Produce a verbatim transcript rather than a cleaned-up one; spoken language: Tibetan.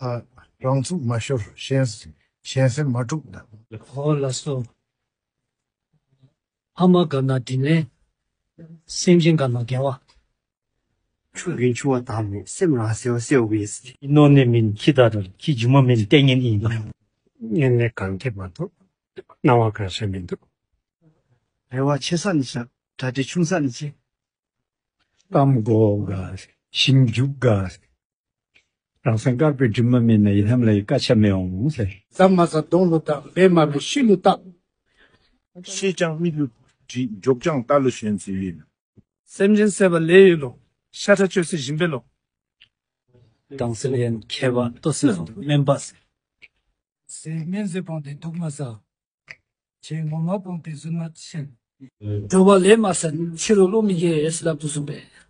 ཨ། རང་ཚུགས་མ་ཤོར། གཞན་གཞན་སེམས་མ་དཀྲུགས་ད། ཨོ་ལགས་སོ། ཕ་མ་དགའ་ན་དྲིན་ལན། སེམས་ཅན་དགའ་ན་དགེ་བ། ཆུ་རྒྱུན་ཆུ་བ་དག་མེད། སེམས་རང་གསལ་བ་གསལ་བའི། སྣོད་ནི་མིན་ཁྱི་དག་རེད། ཁྱི་རྒྱུ་མ་མིན་ལྟས་ངན་ཡིན། སྔོན་ལས་གང་སྐྱེས་མ་གཏོགས་སྣང་བ་གང་ཤར་མི་འདུག་རེ་བ་ཆེ་ས་ནས་བྱ། གྲ་སྒྲིག་ཆུང་ས་ནས་བྱེད། གཏམ་གོ་དགའ། ཞིམ་རྒྱུག་དགའ། རང་སེམས་དཀར་པོའི་དྲི་མ་མེད་ན། ཡི་དམ་ལྷ་ཡི་བཀའ་ཆད་མི་འོང་ཟེར། ཟ་མ་ཟ་གདོང་ལ་བཏགས། འབད་མ་འབད་ཤི་ལ་བཏགས། ཤེས་ཀྱང་མིག་ལ་དྲིས། འཇོག་ཀྱང་རྟ་ལ་ཞོན་ཟེར་བའི། སེམས་ཅན་བསད་པ་ལས་ཡོད་ལོ། ཤ་ཁྲག་གཅོད་ཟེར་སྦྱིན་པས་ལོ། དྭངས་གསལ་ཡན་མཁས་པ་ལྟོ་ཟེར་སྨན་པ་ཟེར། ཟས་སྨན་ཟས་སྤངས་ཏེ་དུག་མ་ཟ། ཆེས་ངོ་མ་སྤངས་ཏེ་རྫུན་མ་བཤད། འགྲོ་བ་ལས་མ་བསད་ཕྱི་རུ་བློ་མི་འགྱེད་ཟེར་ལབ་དུས་གསུངས་པས།